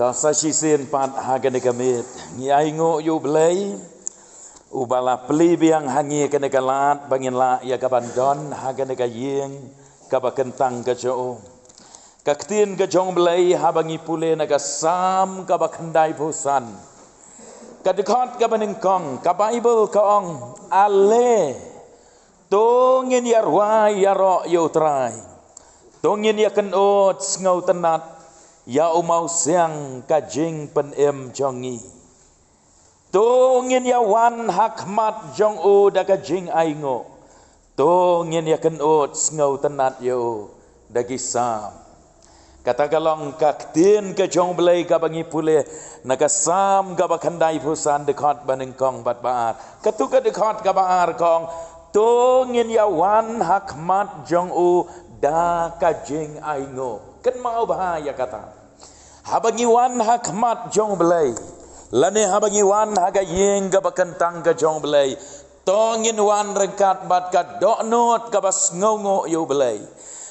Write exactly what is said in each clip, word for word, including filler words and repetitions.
Ta sa shisien pat ha kane ka miet ngi ainguh ïa U Blei uba la plie biang ha ngi kane ka lad ba ngin lah ïa ka ban don ha kane ka ïing kaba kyntang ka jong U. Ka ktien ka jong U Blei haba ngi pule na ka Salm kaba khyndai phew san, ka dkhot kaba nyngkong, ka Baibl ka ong, Ale, to ngin ïa rwai ïaroh ïa U Trai, to ngin ïa kynnoh sngewtynnat ïa u mawsiang ka jingpynim jong ngi. To ngin ïa wan ha khmat jong U da ka jingainguh, to ngin ïa kynnoh sngewtynnat ïa U da ki Salm. Kata ka long ka ktien ka jong U Blei kaba ngi pule na ka Salm kaba khyndai phew san, dkhot ba nyngkong bad ba ar. Katu ka dkhot kaba ar ka ong, to ngin ïa wan ha khmat jong U da ka jingainguh. Kynmaw bha ïa kata. Haba ngi wan ha khmat jong U Blei, lane haba ngi wan ha ka ïing kaba kyntang ka jong U Blei, to ngin wan ryngkat bad ka dohnud kaba sngewnguh ïa U Blei,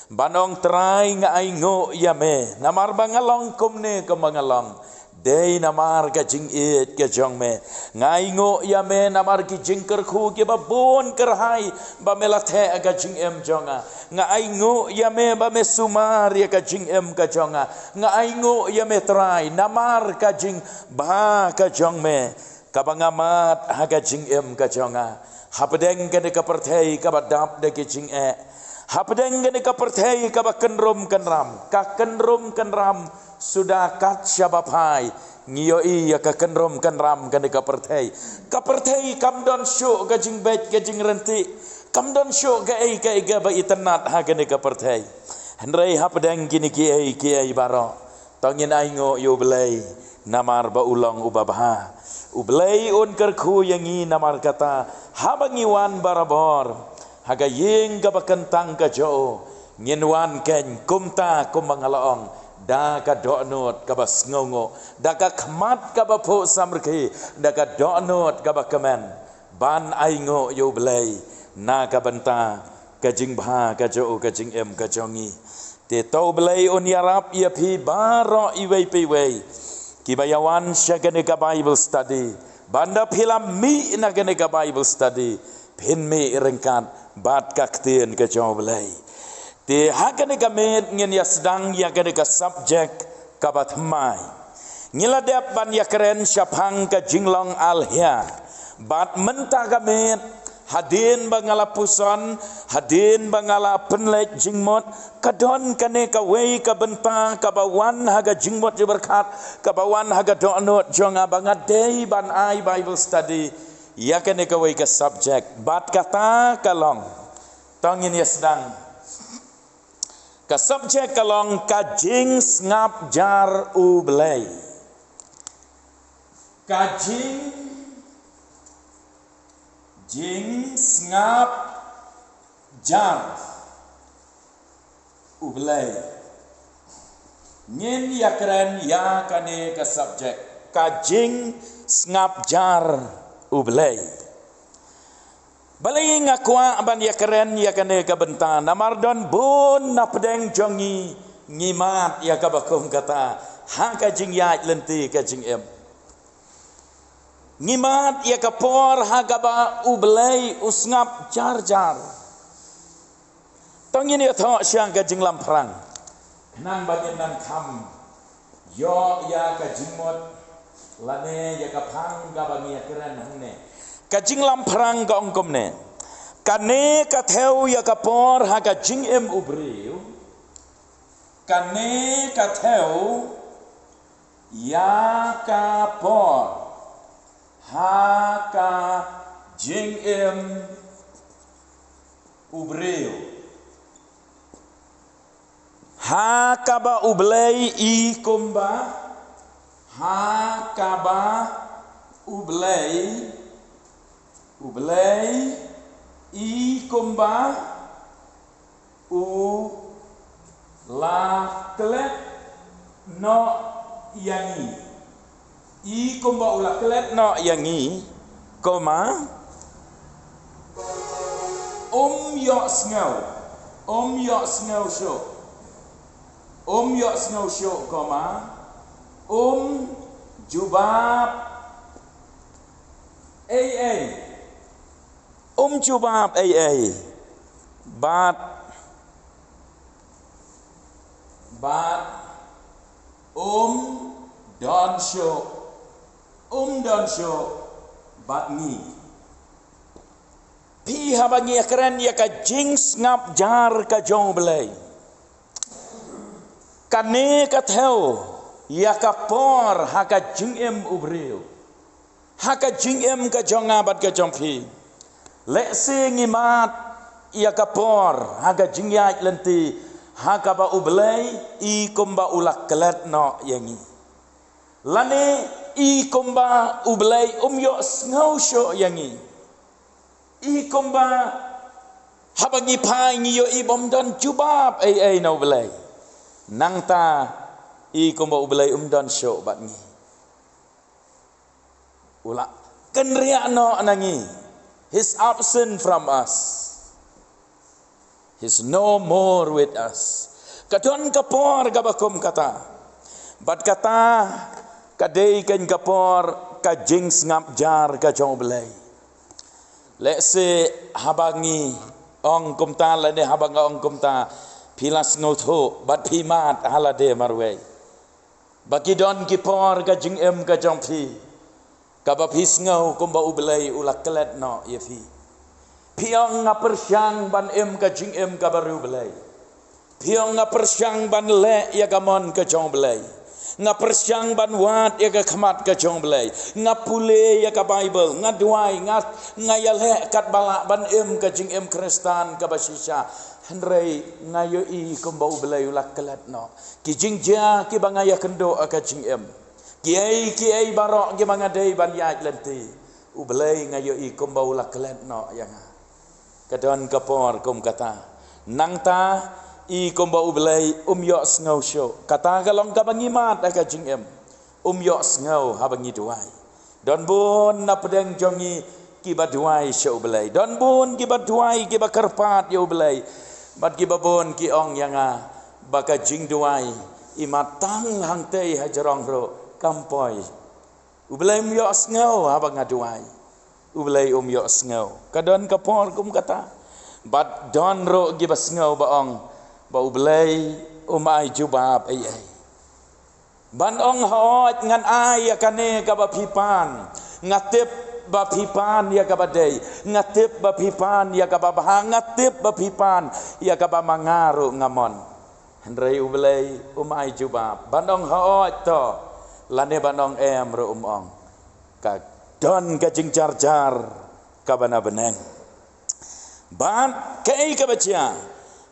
ban ong, Trai, nga ainguh ïa Me namar ba nga long kumne kumba nga long. Dei namar ka jingïeit ka jong Me. Nga ainguh ïa Me namar ki jingkyrkhu kiba bun kyrhai ba Me la theh ha ka jingim jong nga. Nga ainguh ïa Me ba Me sumar ïa ka jingim ka jong nga. Nga ainguh ïa Me, Trai, namar ka jingbha ka jong Me kaba nga mad ha ka jingim ka jong nga. Hapdeng kane ka pyrthei kaba dap da ki jingeh, hapdeng kane ka pyrthei kaba kynrum kynram, ka kynrum kynram suda kat shaba phai, ngi ïohi ïa ka kynrum kynram kane ka pyrthei. Ka pyrthei kam don shuh ka jingbeit ka jingryntih, kam don shuh kaei kaei kaba itynnat ha kane ka pyrthei. Hynrei hapdeng kine kiei kiei baroh, to ngin ainguh ïa U Blei namar ba U long uba bha. U Blei Un kyrkhu ïa ngi, namar kata haba ngi wan barabor ha ka ïing kaba kyntang ka jong U, ngin wan keiñ kumta kumba nga la ong, da ka dohnud kaba sngewnguh, da ka khmat kaba phuh samrkhie, da ka dohnud kaba kmen, ban ainguh ïa U Blei na ka bynta ka jingbha ka jong U, ka jingim ka jong ngi. Te to U Blei Un ïarap ïa phi baroh iwei pa iwei kiba ïa wan sha kane ka Bible study, ban da phi la mih na kane ka Bible study, phin mih ryngkat bad ka ktien ka jong U Blei. Te ha kane ka miet ngin ïa sdang ïa kane ka subject kaba thymmai. Ngi la dep ban ïa kren shaphang ka jinglong alhia. Bad mynta ka miet, hadien ba nga la puson, hadien ba nga la pynleit jingmut, ka don kane kawei ka bynta kaba wan ha ka jingmut jingpyrkhat, kaba wan ha ka dohnud jong nga ba nga dei ban ai Bible study ïa kane kawei ka subject. Bad kata ka long, to ngin ïa sdang. Ka subject ka long, Ka Jingsngap Jar U Blei. Ka jing, jingsngap jar U Blei. Ngin ïa kren ïa kane ka subject, Ka Jingsngap Jar U Blei. Balei nga kwah ban ïa kren ïa kane ka bynta? Namar don bun na pdeng jong ngi, ngi mad ïa kaba kum kata ha ka jingïaid lynti ka jingim. Ngi mad ïa ka por ha kaba U Blei u sngap jar jar. To ngin ïathoh sha ka jinglamphrang, nang ba ngin nang kham ïoh ïa ka jingmut lane ïa ka phang kaba ngi ïa kren hangne. Ka jinglamphrang ka ong kumne: Kane ka thew ïa ka por ha ka jingim u briew. Kane ka thew ïa ka por ha ka jingim u briew. Ha kaba U Blei i kumba, ha kaba U Blei, U Blei i kumba u la klet noh ïa ngi. I kumba u la klet noh ïa ngi, comma, um ïohsngew, um ïohsngew shuh, um ïohsngew shuh, comma, um jubab ei ei. Um jubab ei ei. Bad, bad, um don shuh, um don shuh bad ngi. Phi, haba ngi ïakren ïa ka jingsngap jar ka jong U Blei, kane ka thew ïa ka por ha ka jingim u briew, ha ka jingim ka jong nga bad ka jong phi. Lehse ngi mad ïa ka por ha ka jingïaid lynti ha kaba U Blei i kumba u la klet noh ïa ngi, lane i kumba U Blei um ïohsngew shuh ïa ngi. I kumba haba ngi phai ngi ïohi ba ym don jubab ei ei na U Blei. Nangta i kumba U Blei um don shuh bad ngi. U la kynriah noh na ngi. He's absent from us. He's no more with us. Ka don ka por kaba kum kata. Bad kata ka dei kane ka por ka jingsngap jar ka jong U Blei. Lehse haba ngi ong kumta lane haba nga ong kumta, phi la sngewthuh bad phi mad ha lade marwei ba ki don ki por ka jingim ka jong phi kaba phi sngew kumba U Blei u la klet noh ïa phi. Phi ong, nga pyrshang ban im ka jingim kaba riewblei. Phi ong, nga pyrshang ban leh ïa ka mon ka jong U Blei. Nga pyrshang ban wad ïa ka khmat ka jong U Blei. Nga pule ïa ka Baibl, nga duwai, nga, nga ïaleh katba lah ban im ka jingim Khristan kaba shisha. Hynrei nga ïohi kumba U Blei u la klet noh. Ki jingjia kiba nga ïakynduh ha ka jingim, kiei kiei baroh kiba nga dei ban ïaid lynti, U Blei nga ïohi kumba u la klet noh ïa nga. Ka don ka por kum kata. Nangta i kumba U Blei um ïohsngew shuh. Kata ka long kaba ngi mad ha ka jingim. Um ïohsngew haba ngi duwai. Don bun na pdeng jong ngi kiba duwai sha U Blei. Don bun kiba duwai, kiba kyrpad ïa U Blei. Bad kiba bun ki ong ïa nga ba ka jingduwai, i mad tang hangtei hajrong ruh kam poi. U Blei um ïohsngew haba nga duwai. U Blei um ïohsngew. Ka don ka por kum kata. Bad don ruh kiba sngew ba ong ba U Blei um ai jubab ei ei. Ban ong, hooid, ngan ai ïa kane kaba phi pan. Nga tip ba phi pan ïa kaba dei. Nga tip ba phi pan ïa kaba bha. Nga tip ba phi pan ïa kaba ma nga ruh nga mon. Hynrei U Blei um ai jubab. Ban ong, hooid, to. Lane ban ong, em, ruh um ong. Ka don ka jingjar jar kaba na bneng. Bad kaei kaba jia?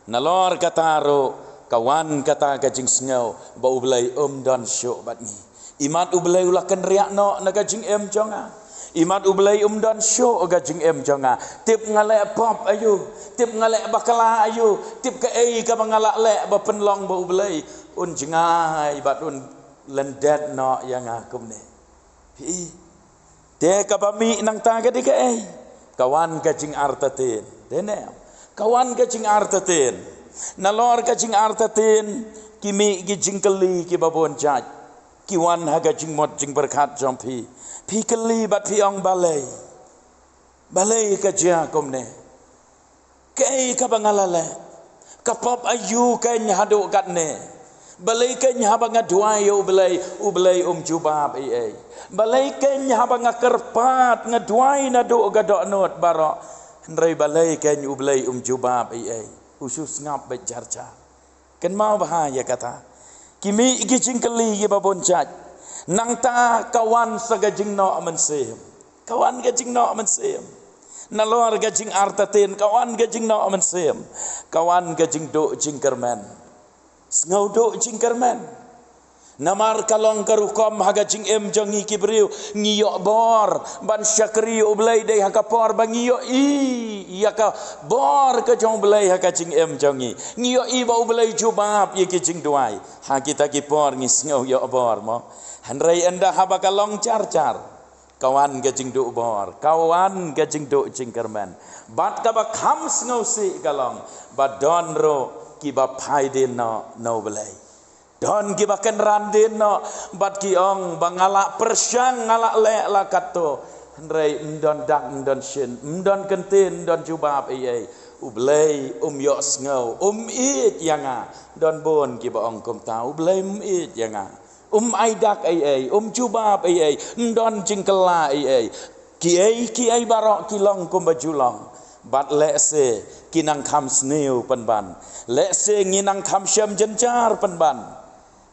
Nalor kata ruh ka wan kata ka jingsngew ba U Blei um don shuh bad ngi. I mad U Blei u la kynriah noh na ka jingim jong nga. I mad U Blei um don shuh ha ka jingim jong nga. Tip nga leh pop aïu, tip nga leh bakla aïu, tip kaei kaba nga lah leh ba pynlong ba U Blei un jngai bad un lyndet noh ïa nga kumne. Phi, te kaba mih nangta ka dei kaei? Ka wan ka jingartatien. Te ne, ka wan ka jingartatien. Nalor ka jingartatien ki mih ki jingkylli kiba bun jait. Ki wan ha ka jingmut jingpyrkhat jong phi. Phi kylli bad phi ong, balei? Balei ka jia kumne? Kaei kaba nga la leh? Ka pop aïu kein haduh katne? Balei kein haba nga duwai ïa U Blei, U Blei um jubab ei ei? Balei kein haba nga kyrpad, nga duwai naduh ka dohnud baroh, hynrei balei kein U Blei um jubab ei ei? U shu sngap beit jar jar. Kynmaw bha ïa kata. Ki mih ki jingkylli kiba bun jait. Nangta ka wan sa ka jingnoh mynsiem. Ka wan ka jingnoh mynsiem. Nalor ka jingartatien, ka wan ka jingnoh mynsiem. Ka wan ka jingduh jingkyrmen. Sngewduh jingkyrmen. Namar ka long ka rukom ha ka jingim jong ngi ki briew, ngi ïoh bor ban shakri U Blei dei ha ka por ba ngi ïohi ïa ka bor ka jong U Blei ha ka jingim jong ngi. Ngi ïohi ba U Blei jubab ïa ki jingduwai. Ha kita ki por ngi sngew ïoh bor mo. Hynrei ynda haba ka long jar jar, ka wan ka jingduh bor, ka wan ka jingduh jingkyrmen. Bad kaba kham sngewsih ka long ba don ruh kiba phai dien noh na U Blei. Don kiba kynran dien noh, bad ki ong ba nga lah pyrshang, nga lah leh la katto. Hynrei ym don dak, ym don shin, ym don kyntien, ym don jubab ei ei. U Blei um ïohsngew, um ïeit ïa nga. Don bun kiba ong kumta, U Blei um ïeit ïa nga. Um ai dak ei ei, um jubab ei ei, ym don jingkylla ei ei. Kiei kiei baroh ki long kumba ju long. Bad lehse ki nang kham sniew pynban. Lehse ngi nang kham shem jynjar pynban.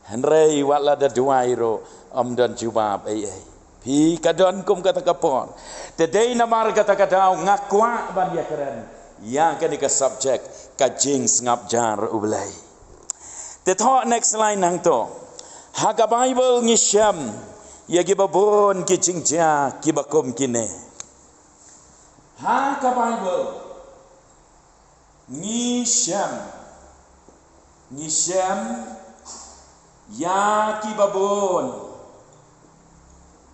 Hynrei wat la da duwai ruh, ym don jubab ei ei. Phi, ka don kum kata ka por. Te dei namar kata ka daw nga kwah ban ïakren ïa kane ka subject, ka jingsngap jar U Blei. Te thoh next line hangto. Ha ka Bible ngi shem ïa kiba bun ki jingjia kiba kum kine. Ha ka Bible ngi shem, ngi shem ïa kiba bun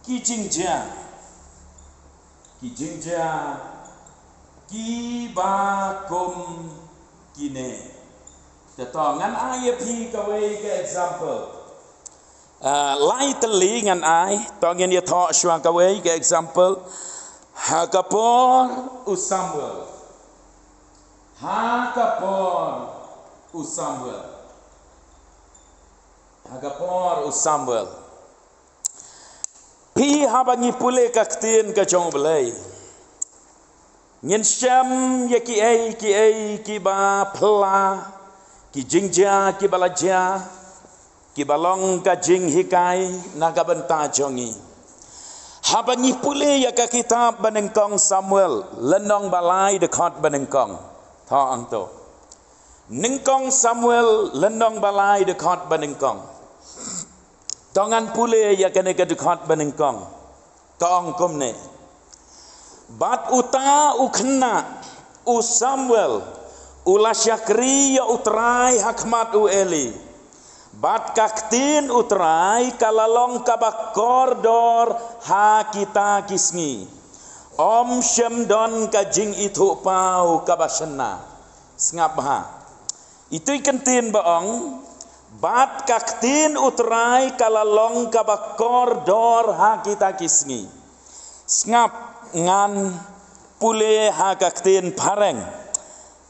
ki jingjia, ki jingjia kiba kum kine. Te to ngan ai ïa phi kawei ka example. Ah, lai tylli ngan ai, to ngin ïathoh shuwa kawei ka example. Ha ka por u Samuel. Ha ka por u Samuel. Ha ka por u Samuel. Phi, haba ngi pule ka ktien ka jong U Blei, ngin shem ïa kiei kiei kiba phylla, ki jingjia kiba la jia, kiba long ka jinghikai na ka bynta jong ngi. Haba ngi pule ïa ka kitab ba nyngkong Samuel, lynnong ba lai dkhot ba nyngkong. Thoh hangto. Nyngkong Samuel, lynnong ba lai dkhot ba nyngkong. To ngan pule ïa kane ka dkhot ba nyngkong. Ka ong kumne. Bad uta u khynnah u Samuel u la shakri ïa U Trai ha khmat u Eli. Bad ka ktien U Trai ka la long kaba kordor ha kita ki sngi. Ym shym don ka jingithuhpaw kaba shynna. Sngap bha. Itu i kyntien ba ong, bad ka ktien U Trai ka la long kaba kordor ha kita ki sngi. Sngap, ngan pule ha ka ktien phareng.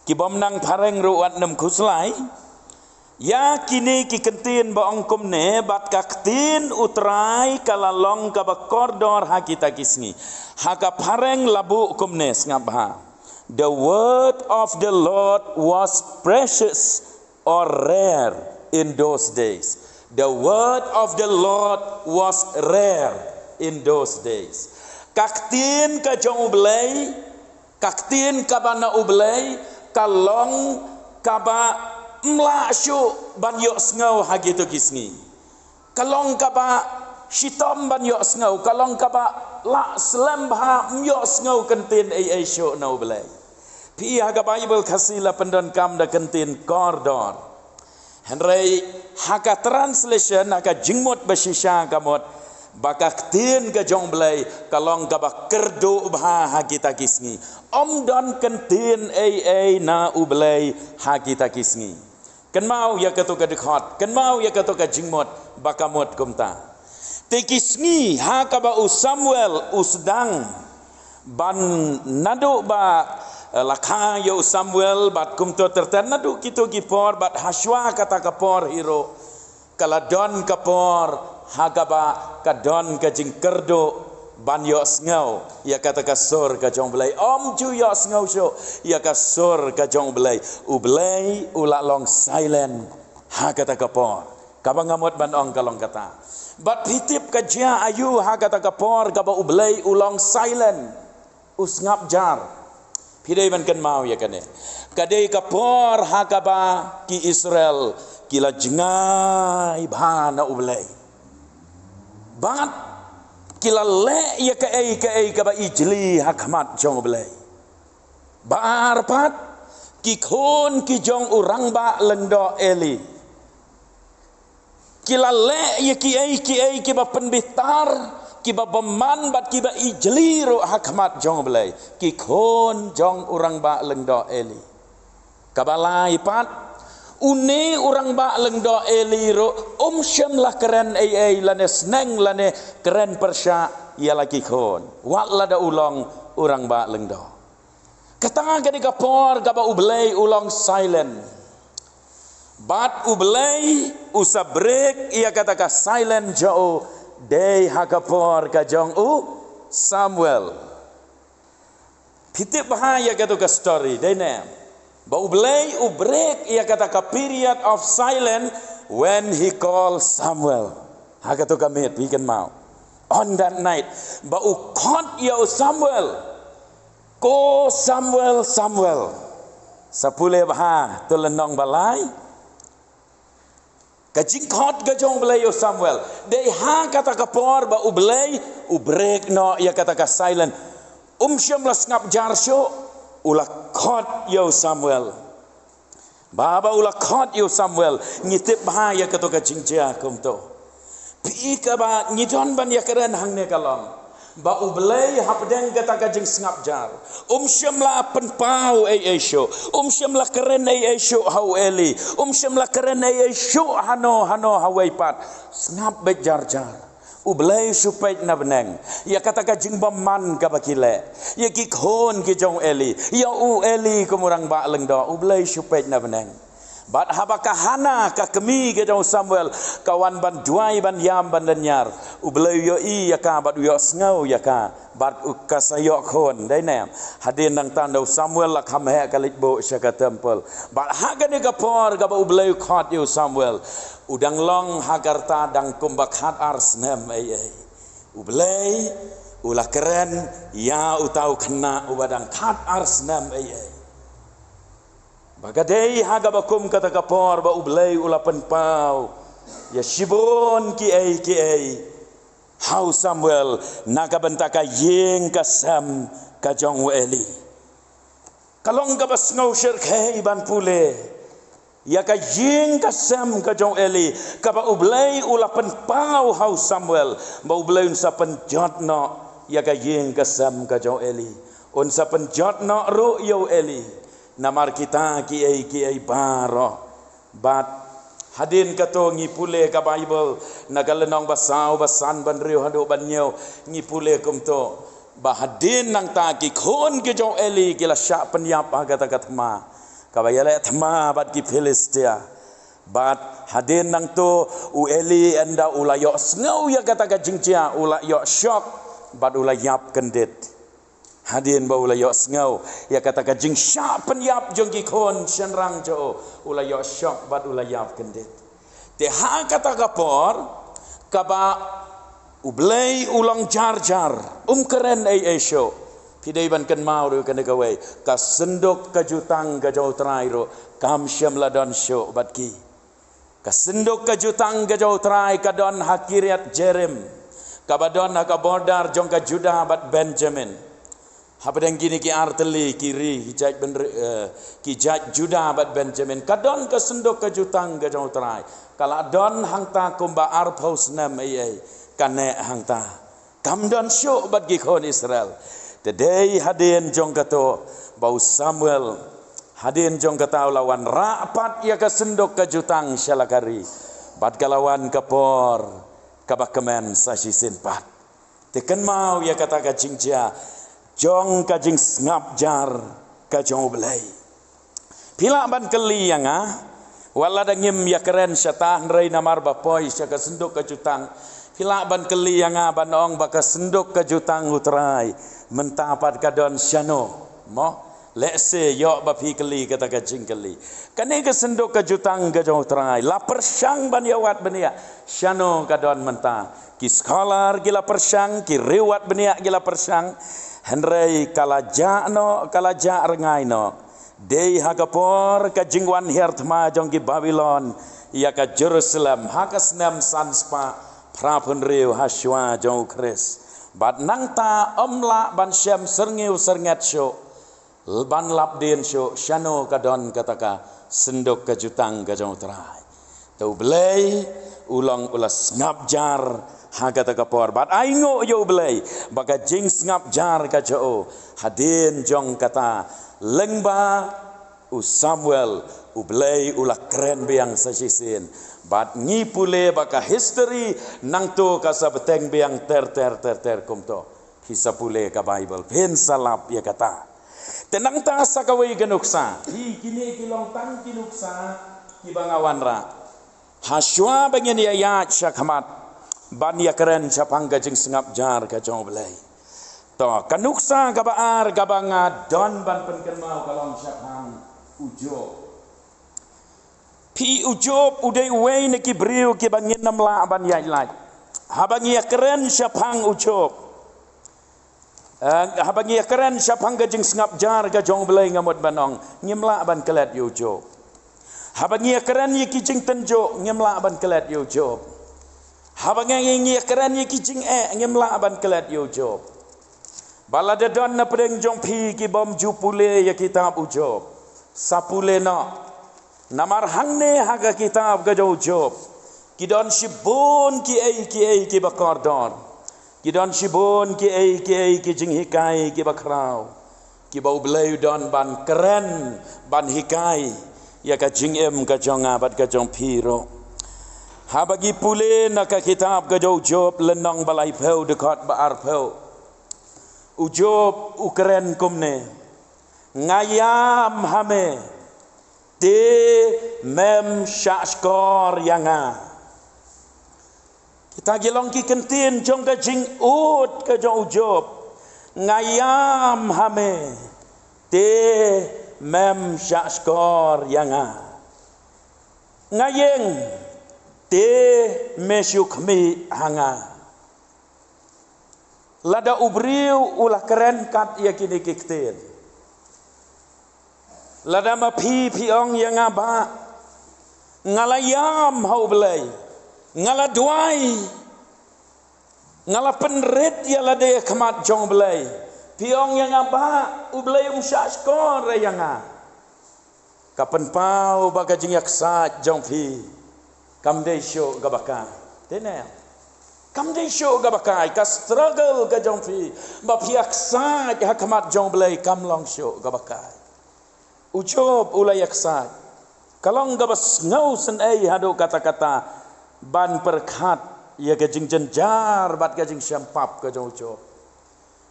Kibym nang phareng ruh wat nym khuslai. Ïa kine ki kyntien ba ong kumne, bad ka ktien U Trai ka la long kaba kordor ha kita ki sngi. Ha ka phareng la buh kumne, sngap bha. The word of the Lord was precious or rare in those days. The word of the Lord was rare in those days. Ka ktien ka jong U Blei, ka ktien kaba na U Blei, ka long kaba ym lah shuh ban ïohsngew ha kito ki sngi. Ka long kaba shitom ban ïohsngew, ka long kaba lah slem bha, ym ïohsngew kyntien ei ei shuh na U Blei. Phi, ha ka Bible Khasi la pyndonkam da kyntien kordor. Hynrei ha ka translation, ha ka jingmut ba shisha ka mut ba ka ktien ka jong U Blei ka long kaba kyrduh bha ha kita ki sngi. Ym don kyntien ei ei na U Blei ha kita ki sngi. Kynmaw ïa kato ka dkhot, kynmaw ïa kato ka jingmut, ba ka mut kumta. Te ki sngi ha kaba u Samuel u sdang ban, naduh ba, eh, la kha ïa u Samuel bad kumto ter ter, naduh kito ki por bad ha shuwa kata ka por hi ruh, ka la don ka por ha kaba ka don ka jingkyrduh ban ïohsngew ïa kata ka sur ka jong U Blei. Ym ju ïohsngew shuh ïa ka sur ka jong U Blei. U Blei u la long silent ha kata ka por. Kaba nga mut ban ong ka long kata. Bad phi tip ka jia aïu ha kata ka por kaba U Blei u long silent, u sngap jar? Phi dei ban kynmaw ïa kane. Ka dei ka por ha kaba ki Israel ki la jngai bha na U Blei. Bad ki la leh ïa kaei kaei kaba ijli ha khmat jong U Blei. Ba ar pat, ki khun ki jong u rangbah lyngdoh Eli, ki la leh ïa kiei kiei kiba pynbitar, kiba bymman bad kiba ijli ruh ha khmat jong U Blei. Ki khun jong u rangbah lyngdoh Eli. Kaba lai pat, Une u rangbah lyngdoh Eli ruh um shym la kren ei ei lane sneng lane kren pyrshah ïa la ki khun, wat lada u long u rangbah lyngdoh. Kata ka dei ka por kaba U Blei u long silent. Bad U Blei u sa break ïa kata ka silent jong u dei ha ka por ka jong u Samuel. Phi tip bha ïa kato ka story, dei ne? Ba U Blei u break ïa kata ka period of silence when he called Samuel. Ha kato ka miet, phi kynmaw. On that night, ba u khot ïa u Samuel. Ko Samuel, Samuel. Sa pule bha, to lynnong ba lai. Ka jingkhot ka jong U Blei ïa u Samuel. Dei ha kata ka por ba U Blei u break noh ïa kata ka silent. Um shym la sngap jar shuh, u la khot ïa u Samuel. Ba ba u la khot ïa u Samuel, ngi tip bha ïa kato ka jingjia kumto. Phi, kaba ngi don ban ïakren hangne ka long ba U Blei hapdeng kata ka jingsngap jar um shym la pynpaw ei ei shuh, um shym la kren ei ei shuh ha u Eli, um shym la kren ei ei shuh hano hano ha wei pat. Sngap beit jar jar. U Blei shu peit na bneng ïa kata ka jingbymman kaba ki leh ïa ki khun ki jong u Eli, ïa u Eli kum u rangbah lyngdoh. U Blei shu peit na bneng. Bad haba ka Hana, ka kmie ka jong u Samuel, ka wan ban duwai, ban ïam, ban lynñiar, U Blei u ïohi ïa ka bad u ïohsngew ïa ka. Bad u ka sa ïoh khun, dei ne? Hadien nangta u Samuel la kham heh, ka leit buh sha ka temple. Bad ha kane ka por kaba U Blei u khot ïa u Samuel, u dang long ha ka rta dang kumba khat ar snem ei ei. U Blei u la kren ïa uta u khynnah uba dang khat ar snem ei ei. Ba ka dei ha kaba kum kata ka por ba U Blei u la pynpaw ïa shibun ki ei ki ei ha u Samuel na ka bynta ka ïing ka sem ka jong u Eli. Ka long kaba sngewsih khie ban pule ïa ka ïing ka sem ka jong u Eli, kaba U Blei u la pynpaw ha u Samuel ba U Blei un sa pynjot noh ïa ka ïing ka sem ka jong u Eli. Un sa pynjot noh ruh ïa u Eli. Namar kita ki ei ki ei baroh. Bad hadien kato ngi pule ka Baibl na ka lynnong ba saw, ba san, ba hynriew haduh ba hynñiew, ngi pule kumto ba hadien nangta ki khun ki jong u Eli ki la shah pynïap ha kata ka thma kaba ïaleh thma bad ki Philistia. Bad hadien nangto u Eli ynda u la ïohsngew ïa kata ka jingjia, u la ïoh shock bad u la ïap kyndit. Hadien ba u la ïohsngew ïa kata ka jingshah pynïap jong ki khun shynrang jong u, u la ïoh shock bad u la ïap kyndit. Te ha kata ka por kaba U Blei u long jar jar, um kren ei ei shuh. Phi dei ban kynmaw ruh kane kawei, ka synduk ka jutang ka jong u Trai ruh kam shym la don shuh bad ki. Ka synduk ka jutang ka jong u Trai ka don ha Kiriat Jearim, kaba don ha ka border jong ka Judah bad Benjamin. Hapdeng kine ki ar tylli ki ri, ki jait bynri-, eh, ki jait Judah bad Benjamin, ka don ka synduk ka jutang ka jong u Trai. Ka la don hangta kumba arphew snem ei ei, ka neh hangta. Kam don shuh bad ki khun Israel. Te dei hadien jong kato ba u Samuel, hadien jong kata u la wanrah pat ïa ka synduk ka jutang sha la ka ri. Bad ka la wan ka por kaba kmen sa shisien pat. Te kynmaw ïa kata ka jingjia jong ka jingsngap jar ka jong U Blei. Phi lah ban kylli ïa nga, wat lada ngim ïakren shata hynrei namar ba poi sha ka synduk ka jutang. Phi lah ban kylli ïa nga ban ong ba ka synduk ka jutang u Trai mynta pat ka don shano? Mo, lehse ïoh ba phi kylli kata ka jingkylli. Kane ka synduk ka jutang ka jong u Trai la pyrshang ban ïa wad bniah shano ka don mynta. Ki scholar ki la pyrshang, ki riewwad bniah ki la pyrshang, hynrei ka la jah noh, ka la jah rngai noh. Dei ha ka por ka jingwan hiar thma jong ki Babilon ïa ka Jerusalem ha ka snem san spah phra phew hynriew ha shuwa jong u Khrist. Bad nangta ym lah ban shem syrngiew syrnget shuh, ban lap dien shuh shano ka don kata ka synduk ka jutang ka jong u Trai. Te U Blei u long u la sngap jar ha kata ka por. Bad ai nguh ïa U Blei ba ka jingsngap jar ka jong u, hadien jong kata lyngba u Samuel U Blei u la kren biang sa shisien. Bad ngi pule ba ka history nangto ka sa bteng biang ter ter ter ter kumto. Phi sa pule ka Bible, phin sa lap ïa kata. Te nangta sa kawei ka nuksa. Phi, kine ki long tang ki nuksa kiba nga wanrah. Hashwa ba ngin ïa ïaid sha khmat ban ïa kren shaphang ka jingsngap jar ka jong U Blei. To, ka nuksa kaba ar kaba nga don ban pynkynmaw ka long shaphang u Job. Phi, u Job u dei uwei na ki briew kiba ngin ym lah ban ïaid lait. Haba ngi ïa kren shaphang u Job, eh, haba ngi ïa kren shaphang ka jingsngap jar ka jong U Blei, nga mut ban ong, ngim lah ban klet ïa u Job. Haba ngi ïa kren ïa ki jingtynjuh, ngim lah ban klet ïa u Job. Haba ngi, ngi ïa kren ïa ki jingeh, ngim lah ban klet ïa u Job. Ba lada don na pdeng jong phi ki bym ju pule ïa kitab u Job, sa pule noh. Namar hangne ha ka kitab ka jong u Job, ki don shibun kiei kiei kiba kordor. Ki don shibun kiei kiei ki jinghikai kiba khraw, kiba U Blei u don ban kren, ban hikai ïa ka jingim ka jong nga bad ka jong phi ruh. Haba ngi pule na ka kitab ka jong u Job, lynnong ba laiphew, dkhot ba arphew, u Job u kren kumne: Nga ïam ha me, te mem shahshkor ïa nga. Kita ki long ki kyntien jong ka jingud ka jong u Job. Nga ïam ha me, te mem shahshkor ïa nga. Nga ïeng, te me shu khmih ha nga. Lada u briew u la kren kat ïa kine ki ktien, lada ma phi phi ong ïa nga, Bah, nga la ïam ha U Blei, nga la duwai, nga la pynrit ïa lade ha khmat jong U Blei, phi ong ïa nga, Bah, U Blei um shahshkor ïa nga. Ka pynpaw ba ka jingïaksaid jong phi kam dei shuh kaba kai. Te ne, kam dei shuh kaba kai. Ka struggle ka jong phi ba phi ïaksaid ha khmat jong U Blei kam long shuh kaba kai. U Job u la ïaksaid. Ka long kaba sngewsynei haduh katta katta ban pyrkhat ïa ka jingjynjar bad ka jingshem pap ka jong u Job.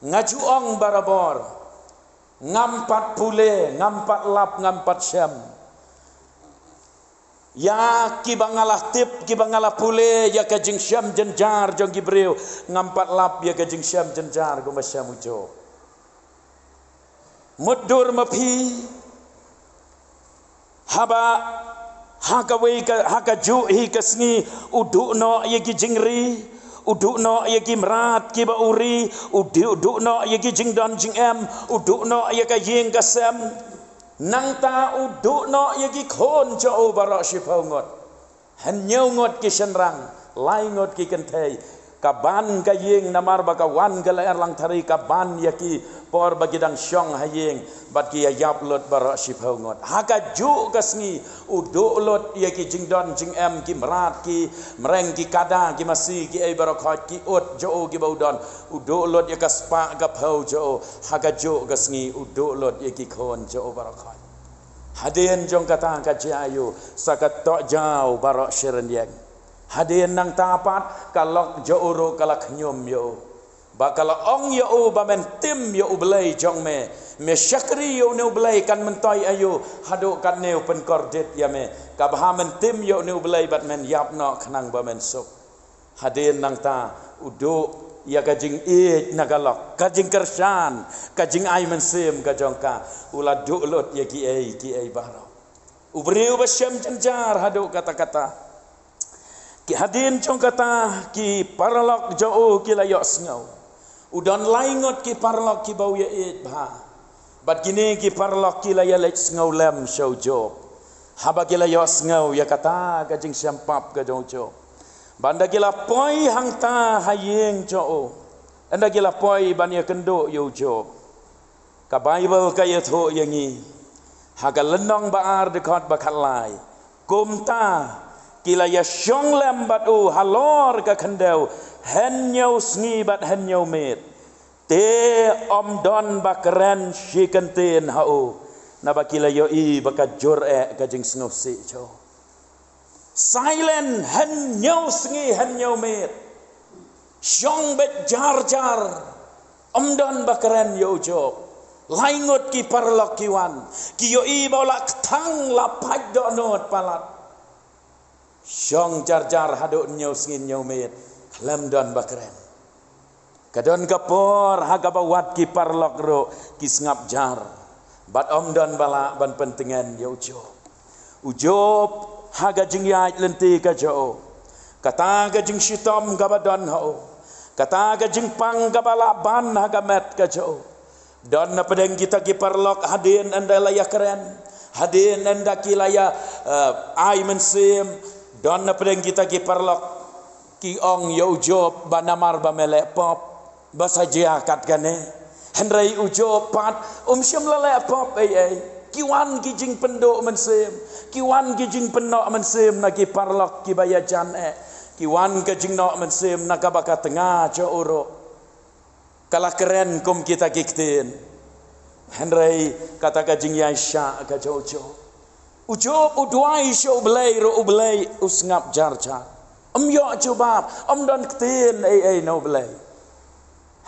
Nga ju ong barabor, ngam pat pule, ngam pat lap, ngam pat shem ïa kiba nga la tip, kiba nga la pule ïa ka jingshem jynjar jong ki briew, ngam pat lap ïa ka jingshem jynjar kumba shem u Job. Mutdur ma phi, haba ha kawei ka, ha kajuh hi ka sngi u duh noh ïa ki jingri, u duh noh ïa ki mrad kiba u ri, u duh, u duh noh ïa ki jingdon jingem, u duh noh ïa ka ïing ka sem. Nangta u duh noh ïa ki khun jong u baroh shiphew ngut. Hynñiew ngut ki shynrang, lai ngut ki kynthei. Ka ban ka ïing namar ba ka wan ka lyer langthari, ka ban ïa ki por ba ki dang shong ha ïing, bad ki ïa ïap lut baroh shiphew ngut. Ha kajuh ka sngi u duh lut ïa ki jingdon jingem, ki mrad, ki mreng, ki kada, ki masi, kiei baroh khoit, ki ut jong u kiba u don. U duh lut ïa ka spah ka phew jong u. Ha kajuh ka sngi u duh lut ïa ki khun jong u baroh khoit. Hadien jong kata ka jia ïa u sa ka tohjaw baroh shi rynïeng. Hadien nangta pat ka lok jong u ruh ka la khñium ïa u, ba ka la ong ïa u ba men tim ïa U Blei jong me. Me shakri ïa une U Blei kan myntoi aïu, haduh katne u pynkordit ïa me. Kaba ha men tim ïa une U Blei bad men ïap noh khnang ba men suk. Hadien nangta u duh ïa ka jingïeit na ka lok, ka jingkyrshan, ka jingai mynsiem ka jong ka. U la duh lut ïa kiei kiei baroh. U briew ba shem jynjar haduh katta katta. Ki hadien jong kata ki paralok jong u ki la ïohsngew. U don lai ngut ki paralok kiba u ïaieit bha. Bad kine ki paralok ki la ïaleit sngewlem sha u Job. Haba ki la ïohsngew ïa kata ka jingshem pap ka jong u Job, ba ynda ki la poi hangta ha ïing jong u, ynda ki la poi ban ïakynduh ïa u Job, ka Baibl ka ïathuh ïa ngi ha ka lynnong ba ar, dkhot ba khatlai: Kumta ki la ïashong lem bad u halor ka khyndew hynñiew sngi bad hynñiew miet, te ym don ba kren shi kyntien ha u. Naba ki la ïohi ba ka jur eh ka jingsngewsih jong u. Silent, hynñiew sngi hynñiew miet. Shong beit jar jar. Ym don ba kren ïa u Job. Lai ngut ki paralok ki wan. Ki ïohi ba u la kthang, la pait dohnud palat. Shong jar jar haduh hynñiew sngi hynñiew miet. Khlem don ba kren. Ka don ka por ha kaba wat ki paralok ruh ki sngap jar. Bad ym don ba lah ban pyntngen ïa u Job. U Job ha ka jingïaid lynti ka jong u. Kata ka jingshitom kaba don ha u. Kata ka jingpang kaba lah ban ha ka met ka jong u. Don na pdeng kita ki paralok hadien ynda la ïakren. Hadien ynda ki la ïa, eh, ai mynsiem. Don na pdeng kita ki paralok ki ong ïa u Job ba namar ba me leh pop ba sa jia kat kane. Hynrei u Job pat um shym la leh pop ei ei. Ki wan ki jingpynduh mynsiem, ki wan ki jingpynnoh mynsiem na ki paralok kiba ïajan eh. Ki wan ka jingnoh mynsiem na kaba ka tnga jong u ruh ka la kren kum kita ki ktien. Hynrei kata ka jingïaishah ka jong u Job. U Job u duwai sha U Blei ruh, U Blei u sngap jar jar. Ym ïoh jubab, ym don ktien ei ei na U Blei.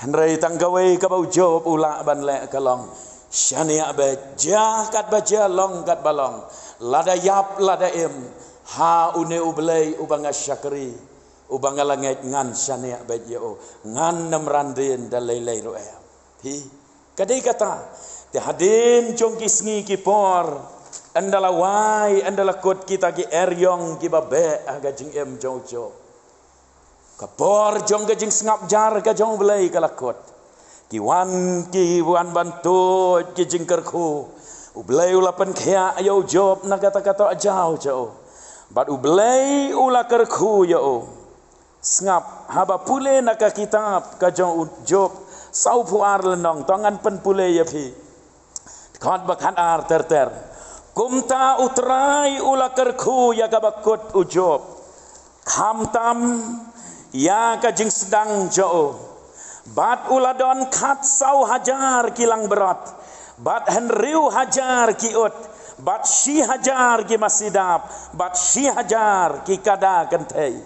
Hynrei tang kawei kaba u Job u lah ban leh ka long: Shaniah beit, jia katba jia, long katba long, lada ïap lada im, ha une U Blei uba nga shakri, uba nga la ngeit, ngan shaniah beit ïa u, ngan nym ran dien da lei lei ruh em. Phi, ka dei kata. Te hadien jong ki sngi ki por, ynda la wai, ynda la kut kita ki eriong kiba beh ha ka jingim jong u Job. Ka por jong ka jingsngap jar ka jong U Blei ka la kut. Ki wan, ki wan ban tuid ki jingkyrkhu. U Blei u la pynkhiah ïa u Job na kata ka tohjaw jong u. Bad U Blei u la kyrkhu ïa u. Sngap, haba pule na ka kitab ka jong u Job, sawphew ar lynnong, to ngan pynpule ïa phi. Dkhot ba khatar ter ter. Kumta U Trai u la kyrkhu ïa kaba kut u Job, khamtam ïa ka jingsdang jong u. Bad u la don khatsaw hajar ki langbrot, bad hynriew hajar ki ut, bad shi hajar ki masi dap, bad shi hajar ki kada kynthei.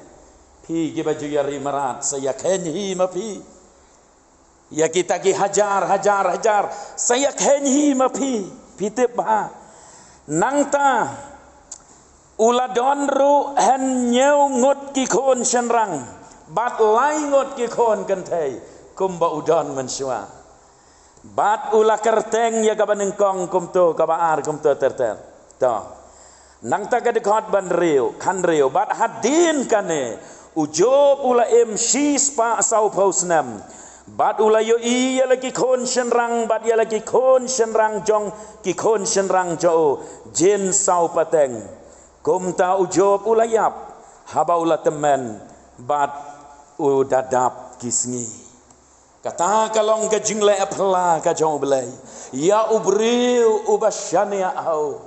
Phi kiba ju ïa ri mrad, sa ïa kheiñ hi ma phi. Ïa kita ki hajar, hajar, hajar, sa ïa kheiñ hi ma phi. Phi tip bha. Nangta u la don ruh hynñiew ngut ki khun shynrang bad lai ngut ki khun kynthei, kumba u don mynshuwa. Bad u la kyrteng ïa kaba nyngkong kumto, kaba ar kumto ter ter. To. Nangta ka dkhot ba hynriew, khathynriew. Bad hadien kane u Job u la im shispah sawphew snem. Bad u la ïohi ïa la ki khun shynrang, bad ïa la ki khun shynrang jong ki khun shynrang jong u, jin saw pateng. Kumta u Job u la ïap haba u la tymmen, bad u da dap ki sngi. Kata ka long ka jingleh phylla ka jong U Blei ïa u briew uba shaniah ha u,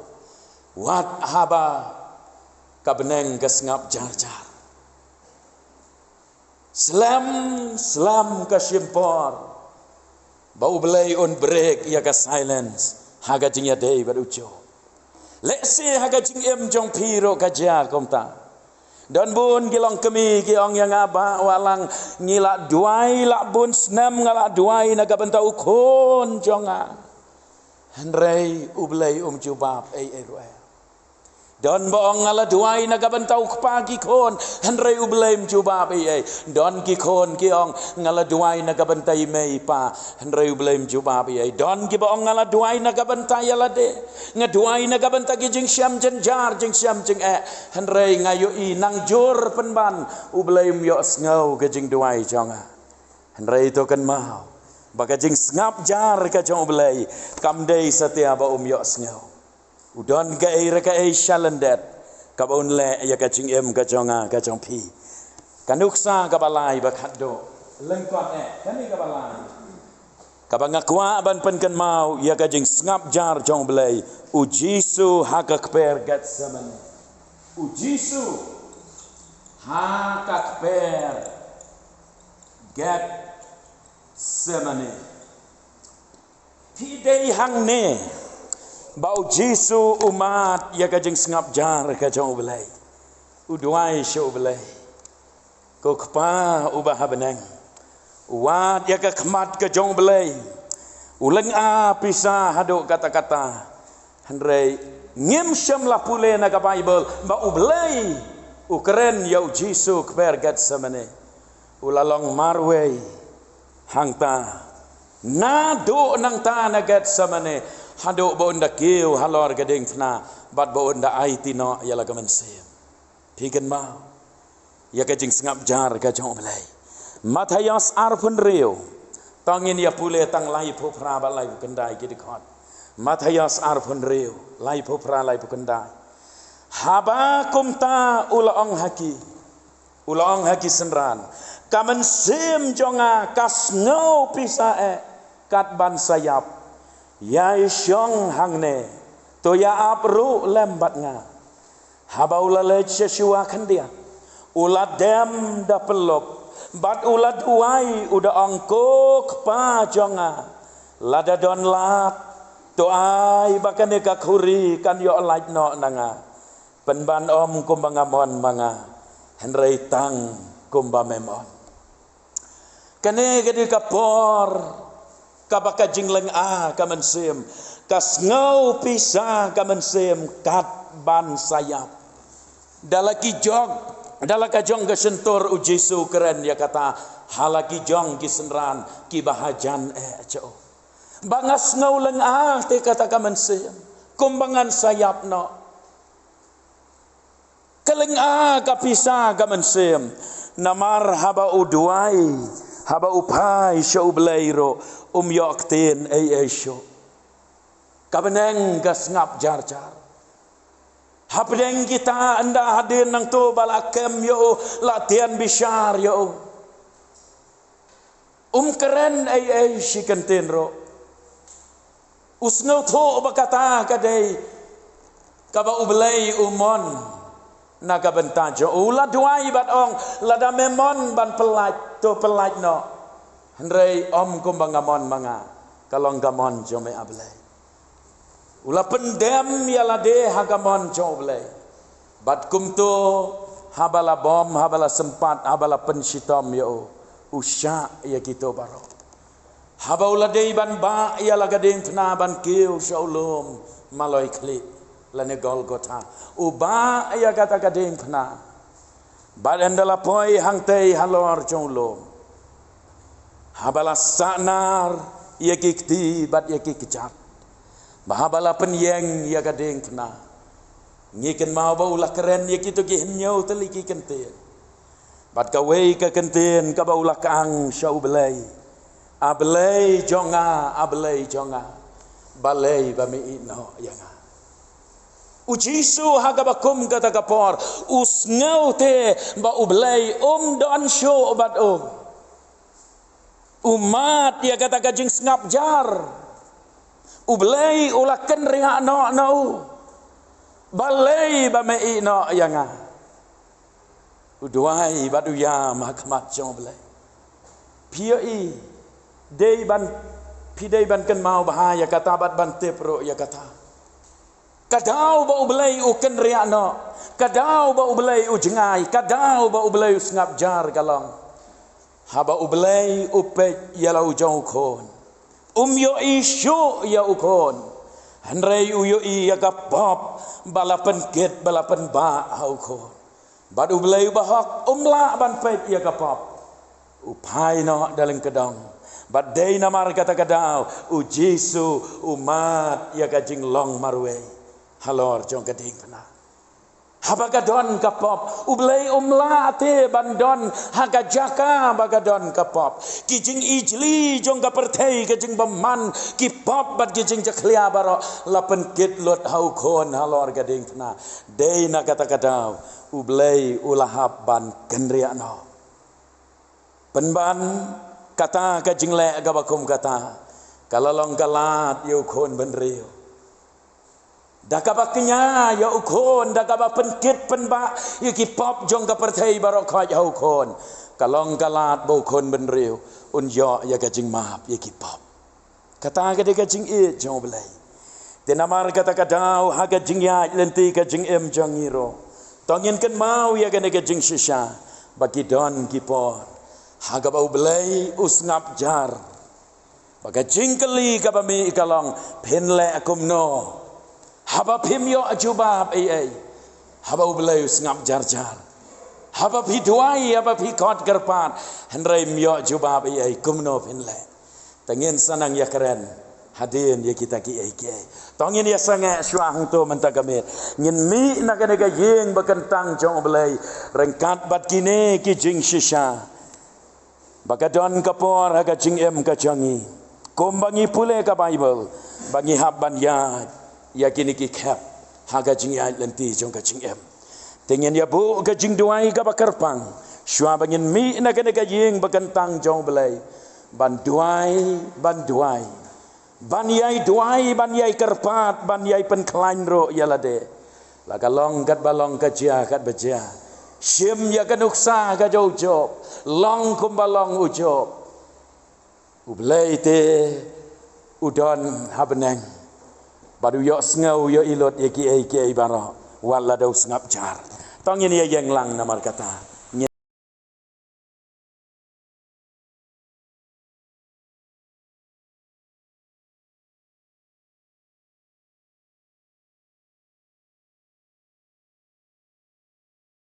wat haba ka bneng ka sngap jar jar. Slem slem ka shim por ba U Blei un break ïa ka silence ha ka jingïadei bad u Job. Lehse ha ka jingim jong phi ruh ka jia kumta. Don bun ki longkmie ki ong ïa nga, Bah Wahlang, ngi la duwai la bun snem, nga la duwai na ka bynta u khun jong nga, hynrei U Blei um jubab ei ei ruh em. Don ba ong, nga la duwai na ka bynta u kpa ki khun, hynrei U Blei um jubab ei ei. Don ki khun ki ong, nga la duwai na ka bynta i mei i pa, hynrei U Blei um jubab ei ei. Don kiba ong, nga la duwai na ka bynta ïa lade, nga duwai na ka bynta ki jingshem jynjar, jingshem jingeh, hynrei nga ïohi nang jur pynban U Blei um ïohsngew ka jingduwai jong nga. Hynrei to kynmaw ba ka jingsngap jar ka jong U Blei kam dei satia ba um ïohsngew. U don kaei re kaei sha lyndet kaba un leh ïa ka jingim ka jong nga ka jong phi. Ka nuksa kaba lai ba khatduh, lyngkot eh kane kaba lai, kaba nga kwah ban pynkynmaw ïa ka jingsngap jar jong U Blei. U Jisu ha ka kper Getsemane. U Jisu ha ka kper Getsemane. Phi dei hangne, Ba u Jisu u mad ïa ka jingsngap jar ka jong u Blei. U duwai sha u Blei. Ko Kpa uba ha bneng, u wad ïa ka khmat ka jong u Blei. U lynga pisa haduh katta katta. Hynrei ngim shym la pule na ka Baibl ba u Blei u kren ïa u Jisu kper Getsemane. U la long marwei hangta. Naduh nangta na Getsemane haduh ba un da kiew halor ka diengphna bad ba un da aiti noh ïa la ka mynsiem. Phi kynmaw ïa ka jingsngap jar ka jong u Blei. Mathaios arphew hynriew. To ngin ïa pule tang laiphew phra bad laiphew khyndai ki dkhot. Mathaios arphew hynriew, laiphew phra laiphew khyndai. Haba kumta u la ong ha ki, u la ong ha ki synran, ka mynsiem jong nga ka sngew pisa eh kat ban sa ïap. Ïai shong hangne, to ïa ap ruh lem bad nga. Haba u la leit sha shuwa khyndiat, u la dem da pyllup bad u la duwai, u da ong, Ko Kpa jong nga, lada don lad, to ai ba kane ka khuri kan ïoh lait noh na nga. Pynban ym kumba nga mon ma nga, hynrei tang kumba me mon. Kane ka dei ka por kaba ka jinglynga ka mynsiem ka sngew pisa ka mynsiem kat ban sa ïap. Da la ki jong, da la ka jong ka shyntur u Jisu u kren ïa kata ha la ki jong ki synran kiba hajan eh jong u. Ba nga sngew lynga te kata ka mynsiem kumba ngan sa ïap noh. Ka lynga ka pisa ka mynsiem. Namar haba u duwai, haba u phai sha u Blei ruh, um ïoh ktien ei ei shuh. Ka bneng ka sngap jar jar. Hapdeng kita ynda hadien nangto ba la kem ïa u, la tian bishar ïa u, um kren ei ei shi kyntien ruh. U sngewthuh ba kata ka dei kaba u Blei u mon na ka bynta jong u. U la duwai bad ong, lada me mon ban pyllait, to pyllait noh. Hynrei ym kumba nga mon ma nga, ka long ka mon jong me, A Blei. U la pyndem ïa lade ha ka mon jong u Blei. Bad kumto, haba la bom, haba la sympat, haba la pynshitom ïa u, u shah ïa kito baroh. Haba u la dei ban bah ïa la ka diengphna ban kiew sha u lum Maloi Khlieh lane Golgotha, u bah ïa kata ka diengphna. Bad ynda la poi hangtei halor jong u lum, haba la sahnar ïa ki kti bad ïa ki kjat, ba haba la pynïeng ïa ka diengphna, ngi kynmaw ba u la kren ïa kito ki hynñiew tylli ki kyntien. Bad kawei ka kyntien kaba u la kyang sha u Blei, A Blei jong nga, A Blei jong nga, balei ba me ïehnoh ïa nga. U Jisu ha kaba kum kata ka por u sngew te ba u Blei um don shuh bad u. U mad ïa kata ka jingsngap jar. U Blei u la kynriah noh na u. Balei ba me ïehnoh ïa nga. U duwai bad u ïam ha khmat jong u Blei. Phi ïohi, dei ban, phi dei ban kynmaw bha ïa kata bad ban tip ruh ïa kata. Ka daw ba u Blei u kynriah noh, ka daw ba u Blei u jngai, ka daw ba u Blei u sngap jar ka long haba u Blei u peit ïa la u jong u khun. Um ïohi shuh ïa u khun, hynrei u ïohi ïa ka pop ba la pynkit, ba la pynbah ha u khun. Bad u Blei u bahok um lah ban peit ïa ka pop. U phai noh da lyngkdong. Bad dei namar kata ka daw u Jisu u mad ïa ka jinglong marwei halor jong ka diengphna. Haba ka don ka pop, u Blei um lah te ban don ha ka jaka ba ka don ka pop. Ki jingijli jong ka pyrthei, ka jingbymman, ki pop bad ki jingjakhlia baroh la pynkit lut ha u khun halor ka diengphna. Dei na kata ka daw u Blei u la hap ban kynriah noh. Pynban kata ka jingleh kaba kum kata ka la long ka lad ïa u khun bynriew. Da kaba kñia ïa u khun, da kaba pynkit pynbah ïa ki pop jong ka pyrthei baroh khoit ha u khun, ka long ka lad ba u khun bynriew un ïoh ïa ka jingmap ïa ki pop. Kata ka dei ka jingïeit jong u Blei. Te namar kata ka daw ha ka jingïaid lynti ka jingim jong ngi ruh, to ngin kynmaw ïa kane ka jingshisha ba ki don ki por ha kaba U Blei u sngap jar. Ba ka jingkylli kaba mih ka long, phin leh kumno haba phim ïoh jubab ei ei? Haba U Blei u sngap jar jar, haba phi duwai, haba phi khot kyrpad, hynrei ym ïoh jubab ei ei, kumno phin leh? Te ngin sa nang ïakren hadien ïa kita kiei kiei. To ngin ïasangeh shuwa hangto mynta ka miet. Ngin mih na kane ka ïing ba kyntang jong U Blei ryngkat bad kine ki jingshisha. Ba ka don ka por ha ka jingim ka jong ngi, kumba ngi pule ka Baibl, ba ngi hap ban ïaid ïa kine ki khep ha ka jingïaid lynti jong ka jingim. Te ngin ïa buh ka jingduwai kaba kyrpang shuwa ba ngin mih na kane ka ïing ba kyntang jong U Blei, ban duwai, ban duwai, ban ïai duwai, ban ïai kyrpad, ban ïai pynkhlaiñ ruh ïa lade. La ka long katba long, ka jia katba jia, shim ïa ka nuksa ka jong u Job, long kumba long u Job. U Blei te u don ha bneng, bad u ïohsngew, u ïohi lut ïa kiei kiei baroh, wat lada u sngap jar. To ngin ïa ïeng lang namar kata.